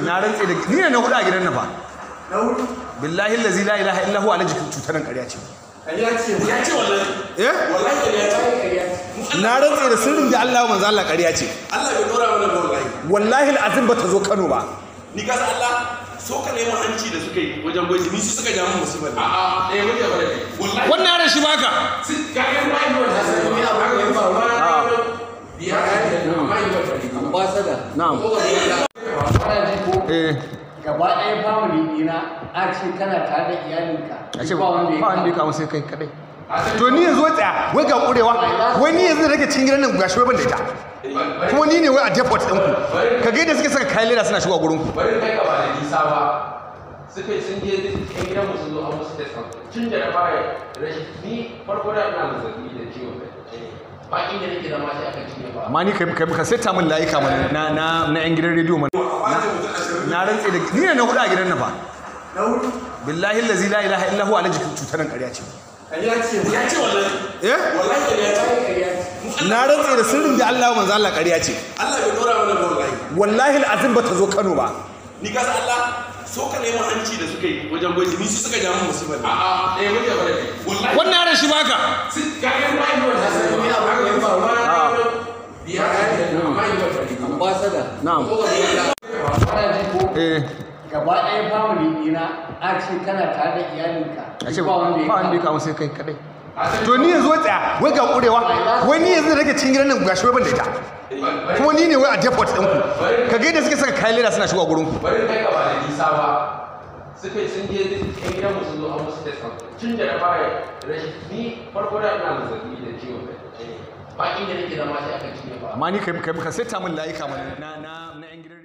Na rantse da ni ne na hudu a gidan nan fa. Na hudu. Billahi allazi la ilaha illa huwa, alaji cutar nan ƙarya ce. Ƙarya ce. Ya ce wallahi. Eh? Wallahi ƙarya ce. Na rantse da sirrin da Allah manzo Allah ƙarya ce. Allah bai dora mana ba wallahi. Wallahi alazim ba ta zo Kano ba. Ni ka san Allah so ka nemi hanci da suka yi wajen gwaji ni su suka ja mun musibar. A'a, eh muke bare. Wallahi. Wannan yaron shi baka. Ka ga mai Ambassador. Na'am. Eh. Gaba ɗaya family ɗina a ce kana tare da iyalinka. A ce ba wanda ya kawo sai kai kadai. To ni yanzu wai tsaya, wai ga kurewa, wai ni yanzu da nake cikin gidan nan gashi wai ban da ita. Kuma ni ne wai a depot ɗinku. Ka ga yadda suke saka kayan leda suna shigowa gurin ku. Bari kai ka ba da nisa ba. Suka sun je yan gidan mu sun zo an musu test. Tun da na fara rashin ni farko da ina zazzabi da ciwon kai. Ba inda nake zama sai aka cinye ba. Amma ni kai ka saita min layuka mana na yan gidan rediyo mana. Na rantse da ni ne na hudu a gidan nan fa. Na hudu. Billahi allazi la ilaha illa huwa, alaji cutar nan ƙarya ce. Ƙarya ce. Ya ce wallahi. Eh? Wallahi ƙarya ce. Na rantse da sirrin da Allah manzo Allah ƙarya ce. Allah bai dora mana ba wallahi. Wallahi alazim ba ta zo Kano ba. Ni ka san Allah so ka nemi hanci da suka yi wajen gwaji ni su suka ja mun musibar. A'a, eh muke bare. Wallahi. Wannan yaron shi baka. Ka ga mai Ambassador. Na'am. Eh. Gaba ɗaya family ɗina a ce kana tare da iyalinka. A ce ba wanda ya kawo sai kai kadai. To ni yanzu wai tsaya, wai ga kurewa, wai ni yanzu da nake cikin gidan nan gashi wai ban da ita. Kuma ni ne wai a depot ɗinku. Ka ga yadda suke saka kayan leda suna shigowa gurin ku. Bari kai ka ba da nisa ba. Suka sun je yan gidan mu sun zo an musu test. Tun da na fara rashin ni farko da ina zazzabi da ciwon kai. Ba inda nake zama sai aka cinye ba. Amma ni kai ka saita min layuka mana na yan gidan